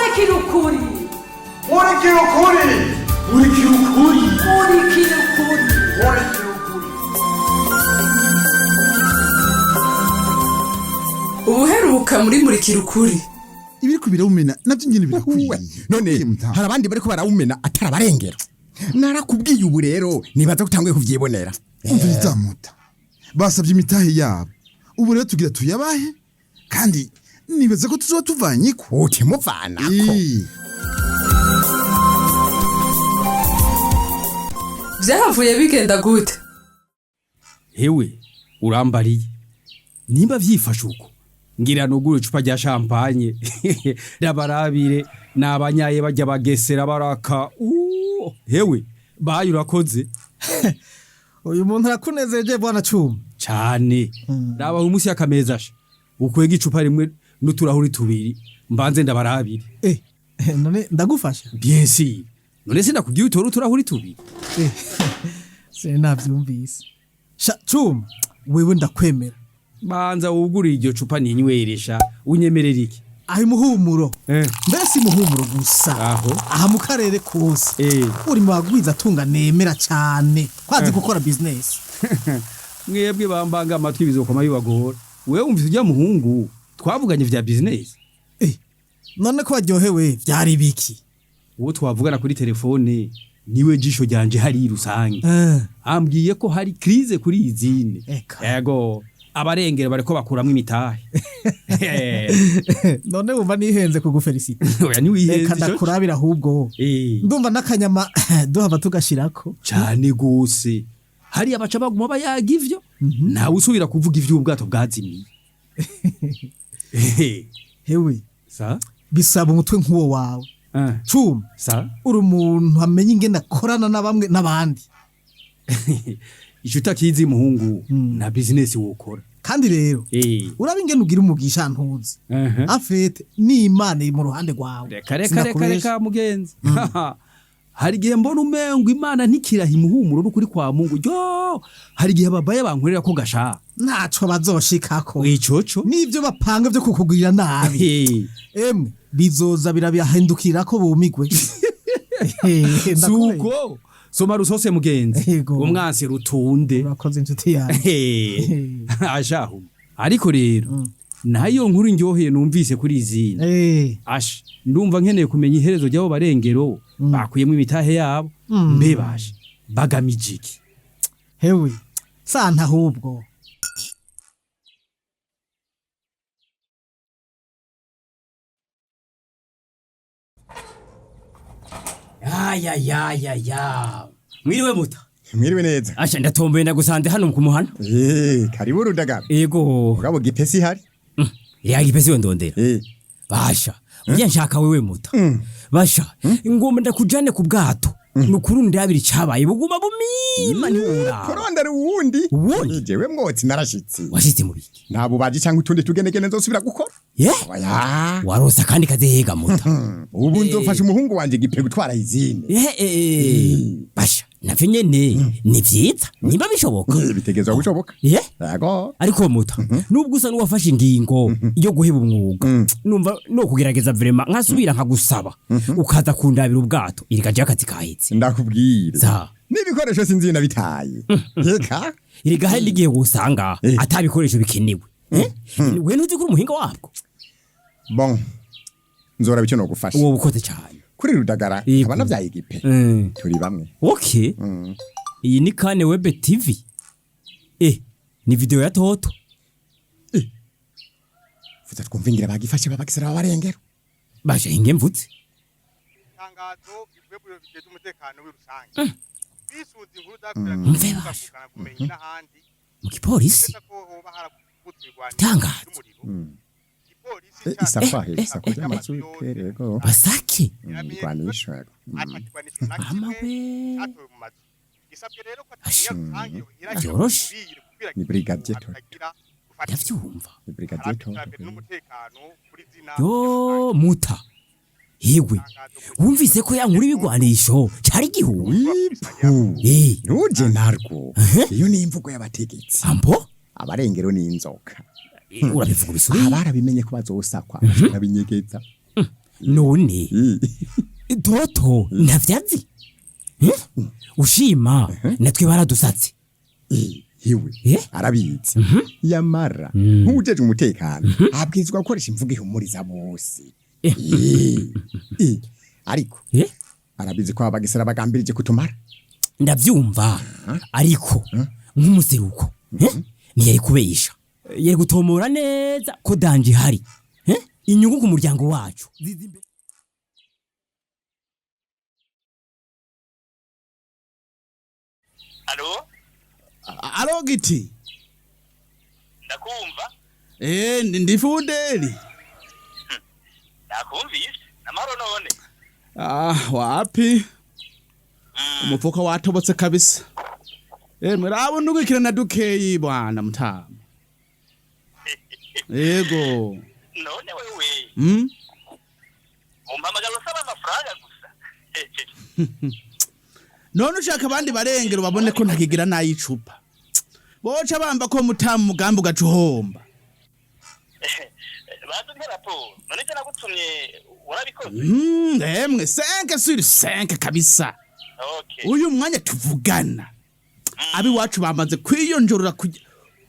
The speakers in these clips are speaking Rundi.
Murikira ukuri. Murikira ukuri. Murikira ukuri. Murikira ukuri. Murikira ukuri. Ubuheruka muri Murikira ukuri. Ibiriko birawumena navyo nyene birakwiye. None hari abandi bariko barawumena atarabarengera. Narakubwiye, ubu rero nibaza ko utanguye kuvyibonera. Umviriza muta, basabye imitahe yabo, ubu rero tugira tuyabahe, kandi nibaza ko tuzoba tuvanyeko. Uti muvanako? Vyahavuye bigenda gute? Hewe, urambariye nimba vyifashe uko, ngira nugure icupa rya champagne ndabarabire n'abanyaye bajya bagesera baraka. Hewe bayi, urakoze. Uyu muntu arakunezereje, bwana Cuma. Cane. Raba uyu munsi y'akameza sha, ukwega icupa rimwe n'uturahuri tubiri, mbanze ndabarabire. None ndagufasha? Bien sûr, none sinakubwiye utore uturahuri tubiri? Sinavyumvise sha Cuma, wewe ndakwemera. Banza wugure iryo cupa ninyweresha, unyemerera iki? Aho imuhumuro, mbese si imuhumuro gusa, Aho. aha mu karere kose uri mu bagwiza atunga nemera cane kwazi gukora business. Mwebwe bambanga amatwi bizokoma bibagora. Wewe wumvise ujya muhungu twavuganye vya business? None ko waryohewe, vyari biki? Uwo twavugana kuri telefone niwe jisho ryanje hari rusange. Ambwiye ko hari crise kuri izine. Ego, abarengera bariko bakuramwo imitahe. None wumva nihenze kugufelicita? Oya, ntiwihenze. Reka ndakurabira ahubwo. Ndumva n'akanyama duhava tugashirako. Cane gose. Hariya baca baguma bayaga ivyo, ntawe usubira kuvuga ivy'ubwato bwazimiye. Hewe, sa? Bisaba umutwe nk'uwo wawe, Cuma. Sa? Uri umuntu amenya ingene akorana na bamwe n'abandi. Ico utakizi muhungu, na business wokora. Kandi rero uraba ingene ugira umugisha, ntuzi afete n'Imana iri mu ruhande rwawe. Reka reka reka reka mugenzi, hari igihe mbona umengo Imana ntikiraha imuhumuro n'ukuri kwa Mungu. Yo, hari igihe ababaye bankorera ko gasha. Ntaco bazoshikako. Icoco. N'ivyo bapanga vyo kukugirira nabi, emwe bizoza birabahindukira ko bumigwe. Suko soma rusose mugenzi, umwansi rutunde. Urakoze inshuti yawe. Ashahu, ariko rero nayo nkuru ndyoheye numvise kuri izina asha, ndumva nkeneye kumenya iherezo ry'abo barengero bakuyemo imitahe yabo. Mbe basha bagamije iki? Hewe santa ahubwo. Ayayayaya, mwiriwe muta. Mwiriwe neza. Asha, ndatomboye ndagusanze hano ku muhana. Karibu Rudagara. Ego. Mugabo gipesi ihari? Iriya gipesi we ndondera. Basha, burya nshaka wewe muta. Basha, ngomba ndakujane ku bwato, nukuri ndabira icabaye buguma bumima ntiworaba. Kurondera uwundi? Uwundi? Jewe mwotsi narashitse. Washitse mu biki? Nta bubaji cyangwa utundi tugenegene nzosubira gukora. Ye? Oya. Warose akandi kazihega muta? Ubu nzofasha umuhungu wanje gipe gutwara izine. Basha, navyo nyene ni vyiza nimba bishoboka. Bitegezwa gushoboka. Ye? Yego. Ariko muta, nubwo usa n'uwafashe ingingo yo guheba umwuga, numva no kugerageza vraiment nkasubira nkagusaba ukaza kundabira ubwato, irika akazi kahetse. Ndakubwira. Za. N'ibikoresho sinzi nabitaye. Reka. Erega hari n'igihe wosanga ata bikoresho bikenewe. We ntuzi ko uri umuhinga wabwo. Bon. Nzora icyo nogufasha. Uwo bukoze cyane. Kuri Rudagara aba navyaye igipe. Turi bamwe. Okay. Iyi ni Kane Web TV. Ni video ya Toto. Fuza twumva ingira bagifashe babagisera babarengera. Basha, hinge mvutse. Itangazo rivuye mu biro bijejwe umutekano w'i rusange. Bisunze inkuru Mve basha. bumenyi n'ahandi Mu gipolisi. ko hoba haravutse ibigwanisho Itangazo. vy'umuriro. Isakwa he, isakwa ry'amazuke yego. Basaki. Igwanisho yego. Amawe. Gisabwe rero ko Asha. rusange Vyoroshe. Ni brigadier Toto. Ndavyumva. Ni brigadier Toto. n'umutekano kuri zina. Yo muta. Yewe. Wumvise ko yankura ibigwanisho cari igihuha. Nuje narwo. Iyo ni imvugo y'abategetsi. Ambo? Abarengero ni inzoka. Urabivuga ubisubiye. Abarabimenye ko bazosakwa, babinyegeza. None toto ntavyazi. Eh? Ushima natwe baradusatse. Hiwe Eh? arabizi yamara nk'uwujejwe umutekano abwirizwa gukoresha imvugo ihumuriza bose. Eh, ariko Eh? arabizi ko abagesera bagambirije kutumara. Ndavyumva, ariko nk'umuseruko, eh? Ntiyari kubesha, yari gutomora neza ko danje ihari. Eh? Inyungu ku muryango wacu ziza imbere. Alo, Alo giti. Ndakumva. Eh, ndi Fudeli. Nakumvise. Namahoro none? Ah, wapi? Umufuka watobotse kabisa. Emwe rabo ndugikirana dukeyi bwana mutama. Yego. None wewe umpamagara usaba amafaranga gusa? None ushaka abandi barengero babone ko ntakigira nayicupa. Boca bamba ko mutama umugambi ugaca uhomba. Bazi raporo. None icyo nagutumye warabikoze? Emwe 5 sur 5 kabisa. Okay. Uyu mwanya tuvugana, abiwacu bamaze kwiyonjorora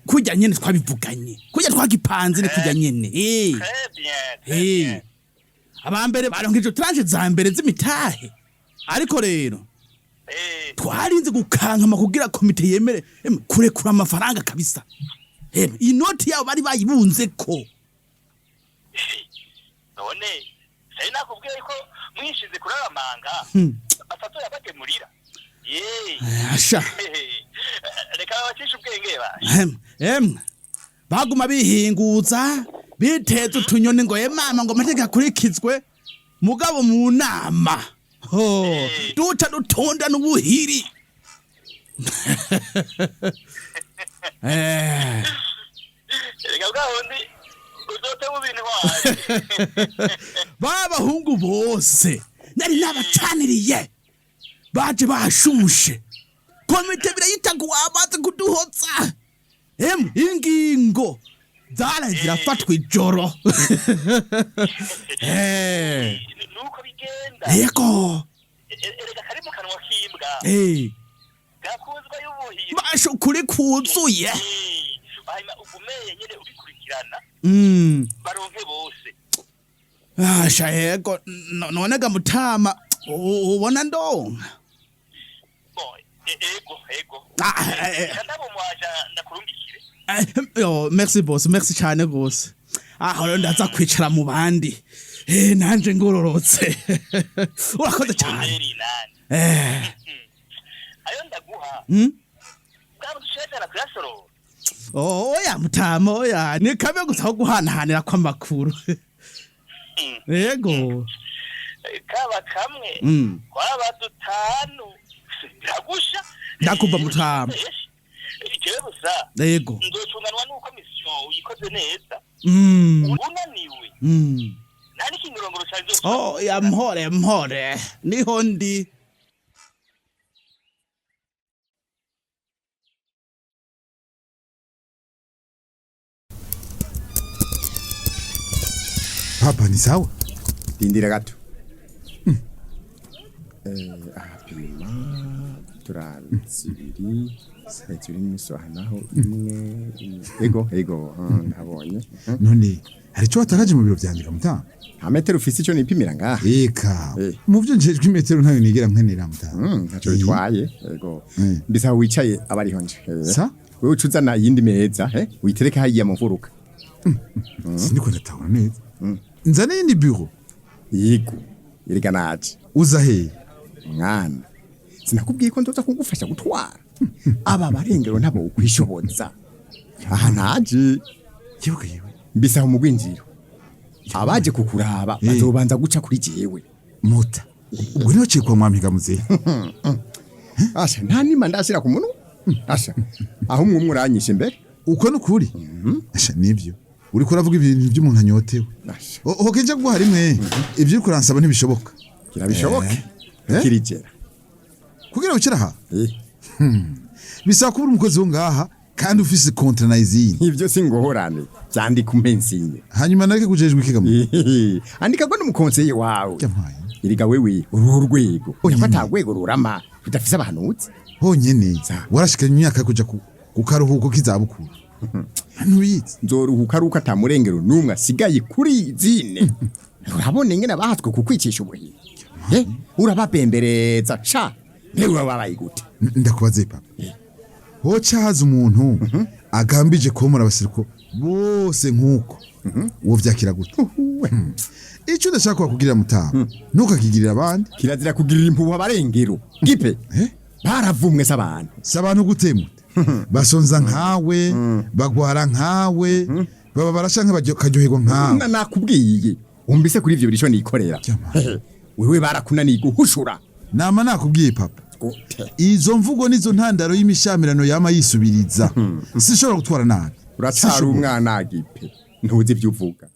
kujya nyene twabivuganye, kujya twagipanze ni kujya nyene. Eh. Très bien, très Eh. bien. Abambere baronkeje tranche za mbere z'imitahe, ariko rero twarinze gukankama kugira komite yemere, emwe, kurekura amafaranga kabisa. Emwe inoti yabo bari bayibunze ko. None sari nakubwiye ko mwishize kuri aya manga batatu yabagemurira. Ye. Asha. Reka babacishe ubwenge ba. Emwe, emwe baguma bihinguza biteza utunyoni ngo mama ngo amategeko akurikizwe, mugabo mu nama ho duca dutonda n'ubuhiri. Eh. Reka bwa wundi uzotema ibintu wawe. Ba bahungu bose nari nabacaniriye baje bashushe, komite birayitaguwa amaze kuduhotsa. Emwe ingingo zaraye zirafatwa ijoro. Eh. Nuko bigenda. Yego. Erega kari mu kanwa k'imbwa. Gakuzwa y'ubuhiri. Basha ukuri kuzuye. Hanyuma ugumeye nyene ubikurikirana. Baronke bose. Asha yego, none ga mutama ubona ndonka. Bon, ego ego. Ah, eh. Reka ndabumwaja ndakurungikire. Yo, merci boss, merci cyane gose. Aho rero ndaza kwicara mu bandi. Nanje ngororotse. Urakoze cyane. Fudeli nani. Ayo ndaguha. Bwaba dushaka kuyasorora. Oh, oya mutama, oya ni kabe gusa ko guhanahanira kw'amakuru. Yego. Kaba kamwe. Kwaba dutanu. Biragusha. Ndakumva mutama. Jewe gusa. Yego. Nzocunganwa nuko mission uyikoze neza. Unaniwe. Nta n'ikinyurongoro canje. Oh, ya mpore mpore. Niho ndi. Papa ni sawa? Dindira gato. Ahapima turazibiri zibiri n'inusu aha naho imwe imwe. Ego ego, ndabonye. None hari icyo watakaje mu biro vyanje mutama? Nta metero ufise ico nipimira ngaha. Eka. Eh. Mu byo njejwe imetero ntayo nigera nkenera mutama. Ntaco bitwaye. Ego. Mbese aho wicaye aba ariho nje. Sa? Wewe uca uzana iyindi meza, witereke hariya mu mfuruka. Siniko ndatahura neza. Nzane iyindi bureau. Yego. Erega naje. Uza hehe? Mwana, sinakubwiye ko nzoza kugufasha gutwara. Aba barengero ntabo ukwishoboza. Aha naje. Yewe yewe. Mbese aho mu gwinjiro. Abaje kukuraba bazobanza guca kuri jewe. Muta. Ubwo niho ciye kwa mwamiga muzehe. Asha nta nima ndashira ku munwa. Asha aho umwe umwe uranyishe imbere. Uko nukuri? Asha nivyo. Uriko uravuga ibintu by'umuntu anyotewe. Asha Hokenje kuguha rimwe. Ibyo uriko uransaba ntibishoboka. kirabishoboke. Kirijera. Kugira wicare aha. Bisaba kuba uri umukozi wo ngaha Kandi ufise kontra na izindi. Ivyo si ngorane, vyandika umpensinye. Hanyuma nareke kujejwe ikigamo. Andika ko n'umukonseye wawe. Yampaye. Erega wewe uru rwego. Honyene. Ata rwego rurama rudafise abahanuzi. Honyene Sa. warashikanye imyaka yo kuja ku karuhuko k'izabukuru. Ntubizi. Nzoruhuka ari uko atamurengero n'umwe asigaye kuri izine. Urabona ingene bahatswe kukwicisha ubuhiri. Urababembereza sha. Mbe urababaye gute? Ndakubaze papa. Hoca haza umuntu agambije komora abaseruko bose nkuko. Uwo vyakira gute? Ico udashaka kugirira mutama ntukakigirira abandi. Kirazira kugirira impuhwe abarengero. Gipe. Baravumwe se abantu. Si abantu gute mute? Basonza nkawe, bagwara nkawe, baba barasha nkabaryoherwa nkawe. Nakubwiye. Umbise kuri ivyo birisho nikorera. Wewe barakunaniye guhushura. Nama nakubwiye papa. Gute? Izo mvugo nizo ntandaro y'imishamirano yama yisubiriza. Sinshobora gutwara nabi. Uracari Sinshobora. umwana Gipe. Ntuzi ivyo uvuga.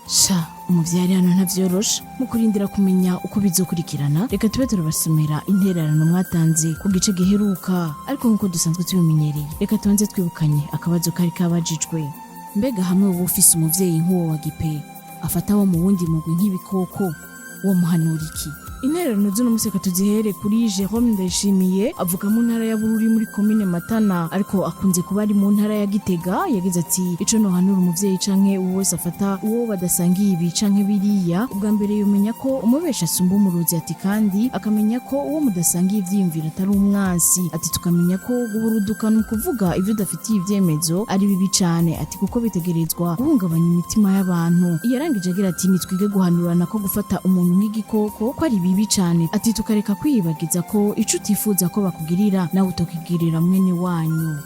Sha umuvyari hano ntavyorosha. Mu kurindira kumenya uko bizokurikirana, reka tube turabasomera intererano mwatanze ku gice giheruka. Ariko nk'uko dusanzwe tubimenyereye, reka tubanze twibukanye akabazo kari kabajijwe. Mbega hamwe wowe ufise umuvyeyi nk'uwo wa Gipe afata wo mu wundi mugwi nk'ibikoko, wo muhanura iki? Intererano z'uno munsi reka tuzihere kuri Jerome Ndayishimiye, avuka mu ntara ya Bururi muri komine Matana, ariko akunze kuba ari mu ntara ya Gitega. Yagize ati ico nohanura umuvyeyi canke uwo wese afata uwo badasangiye ibi canke biriya, ubwa mbere yomenya ko umubesha asumba umurozi, ati kandi akamenya ko uwo mudasangiye ivyiyumviro atari umwansi, ati tukamenya ko guhuruduka ni ukuvuga ivyo udafitiye ivyemezo ari bibi cane, ati kuko bitegerezwa guhungabanya imitima y'abantu. Yarangije agira ati nitwige guhanurana ko gufata umuntu nk'igikoko ko ari bibi cane, ati tukareka kwiyibagiza ko ico utifuza ko bakugirira nawe utokigirira mwene wanyu.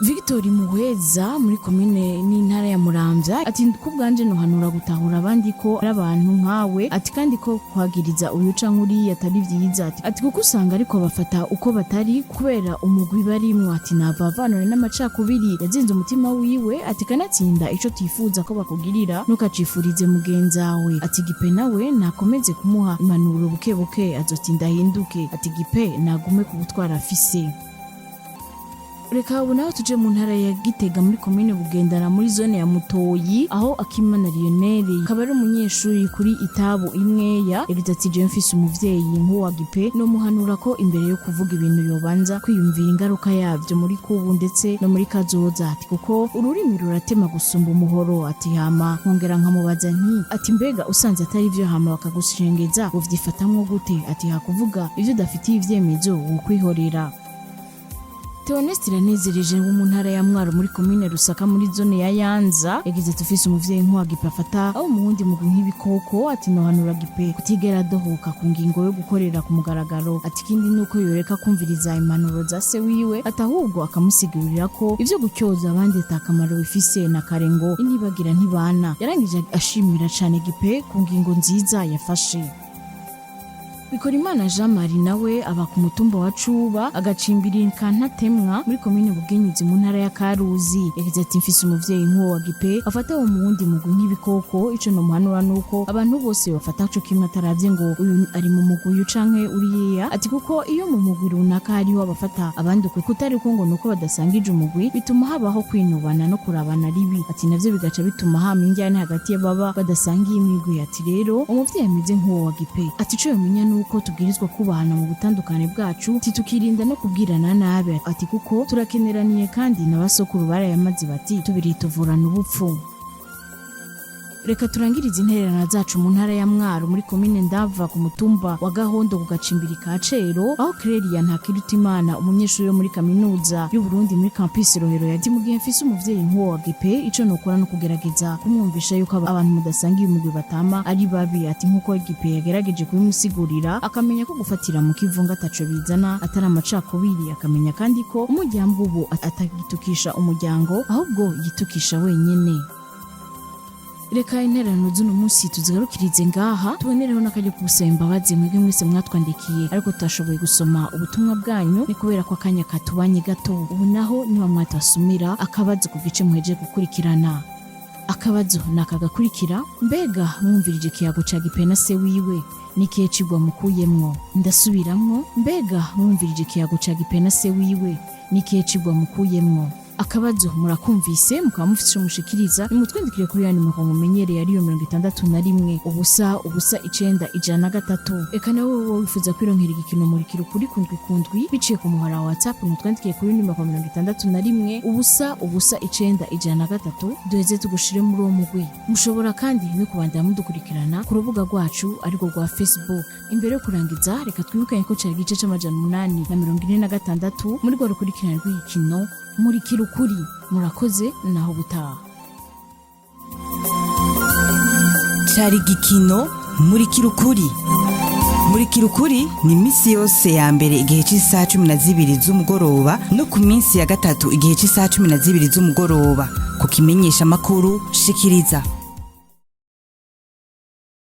Victor Muheza muri komine n'intara ya Muramvya ati kubwanje nohanura gutahura abandi ko ari abantu nkawe, ati kandi ko kwagiriza uyu canke uriya atari vyiza, ati kuko usanga ariko bafata uko batari kubera umugwi barimwo, ati navavanure n'amacakubiri yazinze umutima wiwe, ati kanatsinda ico tifuza ko bakugirira ntukacifurize mugenzawe, ati Gipe nawe nakomeze kumuha impanuro buke buke azotinda ahinduke, ati Gipe nagume kubutwara afise. Reka ubu naho tuje mu ntara ya Gitega muri komine Bugendana muri zone ya Mutoyi, aho Akimana Lionel akaba ari umunyeshuri kuri itabu imweya. Yagize ati jewe mfise umuvyeyi nk'uwa Gipe no muhanura ko imbere yo kuvuga ibintu yobanza kwiyumvira ingaruka yavyo muri kubu ndetse no muri kazoza, ati kuko ururimi ruratema gusumba umuhoro, ati hama nkongera nkamubaza nti ati mbega usanze atari vyo hama bakagushengeza uvyifatamwo gute, ati hakuvuga ivyo udafitiye ivyemezo wokwihorera. Theoneste Iranezereje wo mu ntara ya Mwaro muri komine Rusaka muri zone ya Yanza yagize ati ufise umuvyeyi nk'uwa Gipe afata aho mu wundi mugwi nk'ibikoko, ati nohanura Gipe kutigera adohoka ku ngingo yo gukorera ku mugaragaro, ati ikindi nuko yoreka kumviriza impanuro za se wiwe, ati ahubwo akamusigurira ko ivyo gutyoza abandi atakamaro bifise na kare ngo intibagira ntibana. Yarangije ashimira cane Gipe ku ngingo nziza yafashe. Bikorimana Jean Marie nawe aba ku mutumba wa Cuba agacimbira Kantatemwa muri komine Bugenyuzi mu ntara ya Karuzi. Yagize ati mfise umuvyeyi nk'uwo wa Gipe afata uwo mu wundi mugwi nk'ibikoko, ico nomuhanura nuko abantu bose bafata co kimwe ataravye ngo uyu ari mu mugwi uyu canke uriya, ati kuko iyo mu mugwi runaka hariho abafata abandi ukwe kutari ko ngo nuko badasangije umugwi bituma habaho kwinubana no kurabana ribi, ati navyo bigaca bituma hama injyane hagati y'ababa badasangiye imigwi. Ati rero umuvyeyi ameze nk'uwo wa Gipe, ati ico yomenya nuko tubwirizwa kubahana mu butandukane bwacu, ati tukirinda no kubwirana nabi, ati kuko turakeneraniye kandi na basokuru barayamaze bati tubiri tuvurana ubupfu. Reka turangirize intererano zacu mu ntara ya Mwaro muri komine Ndava ku mutumba wa Gahondo ku gacimbiri ka Cero, aho Clelia Ntakirutimana umunyeshuri wo muri kaminuza y'u Burundi muri campus Rohero yati mu gihe mfise umuvyeyi nk'uwo wa Gipe ico nokora no kugerageza kumwumvisha yuko abantu mudasangiye umugwi batama ari babi, ati nkuko Gipe yagerageje kubimusigurira akamenya ko gufatira mu kivunga ataco bizana atari amacakubiri, akamenya kandi ko umuryango ubu atagitukisha umuryango ahubwo yitukisha wenyene. Reka intererano z'uno munsi tuzigarukirize ngaha, tubonereho n'akaryo ko gusaba imbabazi mwebwe mwese mwatwandikiye ariko tutashoboye gusoma ubutumwa bwanyu, ni kubera ko akanya katubanye gato. Ubu naho niba mwatubasumira akabazo ku gice muhejeje gukurikirana. Akabazo ni aka gakurikira: mbega mwumvirije ikiyago ca Gipena se wiwe, n'ikihe cigwa mukuyemwo? Ndasubiramwo: mbega mwumvirije ikiyago ca Gipena se wiwe, n'ikihe cigwa mukuyemwo? Akabazo murakumvise, mukaba mufite ico mushikiriza, nimutwandikire kuri ya nimero mumenyereye, ariyo 61 0 0 9 103. Eka nawe wowe wifuza kwironkera igikino Murikira Ukuri kundwi kundwi biciye ku muhora wa WhatsApp, mutwandikire kuri nimero 61 0 0 9 103, duheze tugushire muri uwo mugwi. Mushobora kandi no kubandanya mudukurikirana ku rubuga rwacu, arirwo rwa Facebook. Imbere yo kurangiza, reka twibukanye ko cari igice c'846 muri rwa rukurikirane rw'igikino Murikira Ukuri. Murakoze, naho ubutaha. Cari igikino Murikira Ukuri. Murikira Ukuri ni iminsi yose ya mbere igihe cy'isaha 12 z'umugoroba, no ku minsi ya gatatu igihe cy'isaha 12 z'umugoroba, ku kimenyesha amakuru Shikiriza.